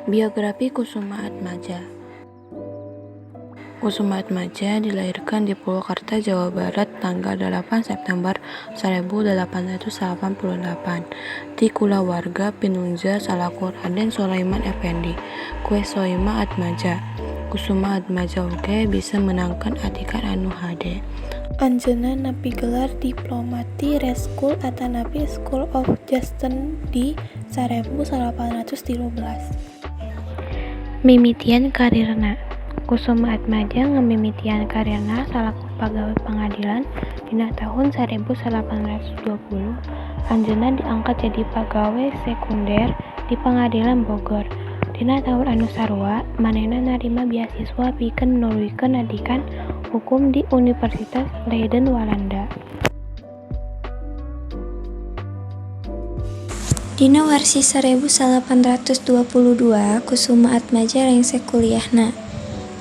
Biografi Kusumaatmadja. Kusumaatmadja dilahirkan di Purwakarta, Jawa Barat tanggal 8 September 1888 ti kulawarga pinunjul salaku Raden Soelaiman Effendi Koesoema Atmadja. Kusumaatmadja oge bisa meunangkeun atikan anu hade. Anjeunna nepi gelar diplomat ti Rechtsschool atanapi School of Justice di 1913. Mimitian karirna. Kusumaatmadja ngamimitian karirna salaku pagawe pangadilan. Dina tahun 1920 anjeunna diangkat jadi pagawe sekunder di Pangadilan Bogor. Dina tahun anu sarua manehna narima beasiswa pikeun nuluykeun adikan hukum di Universitas Leiden, Walanda. Dina warsi 1922 Kusumaatmadja rengse kuliahna.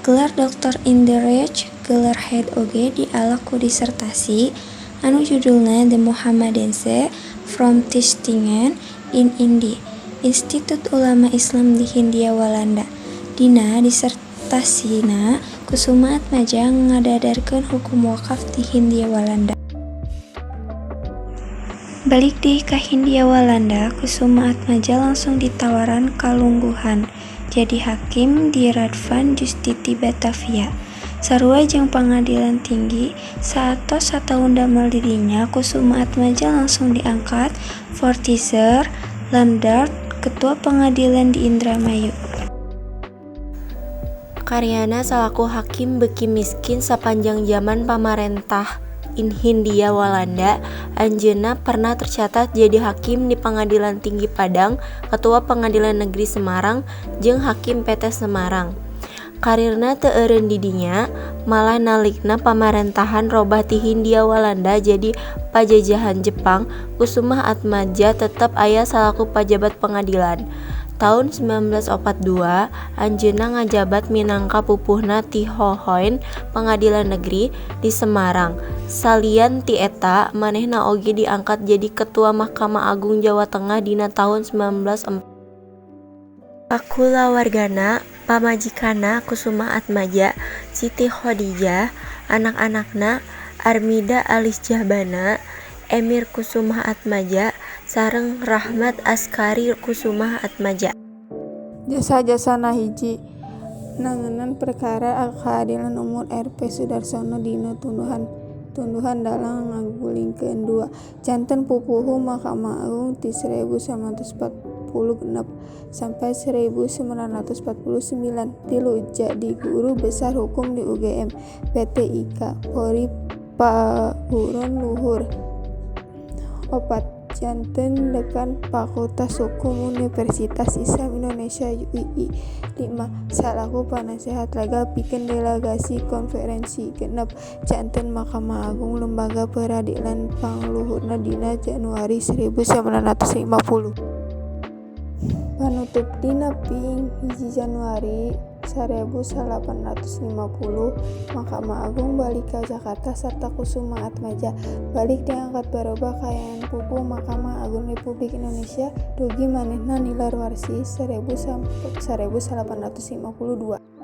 Gelar Doctor in de Rechtsgeleerdheid oge dialak ku disertasi anu judulna De Mohammedaansche Vroomstichtingen in Indie, Instituut Ulama Islam di Hindia Walanda. Dina disertasina Kusumaatmadja ngadadarkeun hukum wakaf di Hindia Walanda. Balik deui ka Hindia Walanda, Kusumaatmadja langsung ditawaran kalungguhan jadi hakim di Raad van Justitie Batavia, sarua jeung Pangadilan Tinggi. Saatos sataun damel di dinya, Kusumaatmadja langsung diangkat Voorzitter Landraad, ketua pangadilan di Indramayu. Karyana salaku hakim beuki miskin sapanjang jaman pamarentah Hindia Walanda. Anjeunna pernah tercatat jadi hakim di Pangadilan Tinggi Padang, Ketua Pangadilan Negeri Semarang, jeung hakim PT Semarang. Karirna teu eureun di dinya, malah nalikna pamarentahan robah ti Hindia Walanda jadi pajajahan Jepang, Kusumaatmadja tetep aya salaku pajabat pangadilan. Taun 1942 anjeunna ngajabat minangka pupuhna ti Hohoen Pangadilan Negeri di Semarang. Salian ti eta, manehna oge diangkat jadi Ketua Mahkamah Agung Jawa Tengah dina taun 1945. Kakulawargana: Pamajikanna Kusumaatmadja, Siti Chodidjah. Anak-anakna: Armida Alisjahbana, Emir Kusumaatmadja, sareng Rachmat Askari Kusumaatmadja. Jasa-jasana 1. Nanganan perkara kaadilan umur R. P. Sudarsono dina tunduhan dalang ngagulingkeun 2. Janten pupuhu Mahkamah Agung ti 1946 sampai 1949 3. Jadi Guru Besar Hukum di UGM, PT IKA, Polri Paguron Luhur 4. Janten Dekan Fakultas Hukum Universitas Islam Indonesia UII 5. Salaku panasehat legal pikeun delegasi konferensi 6. Janten Mahkamah Agung lembaga peradilan pangluhurna dina Januari 1950. Panutup Dina ping 1 Januari 1950 Mahkamah Agung balik ka Jakarta sarta Kusumaatmadja balik diangkat baroba kaayaan pupuh Mahkamah Agung Republik Indonesia dugi manehna nilar warsi 1952.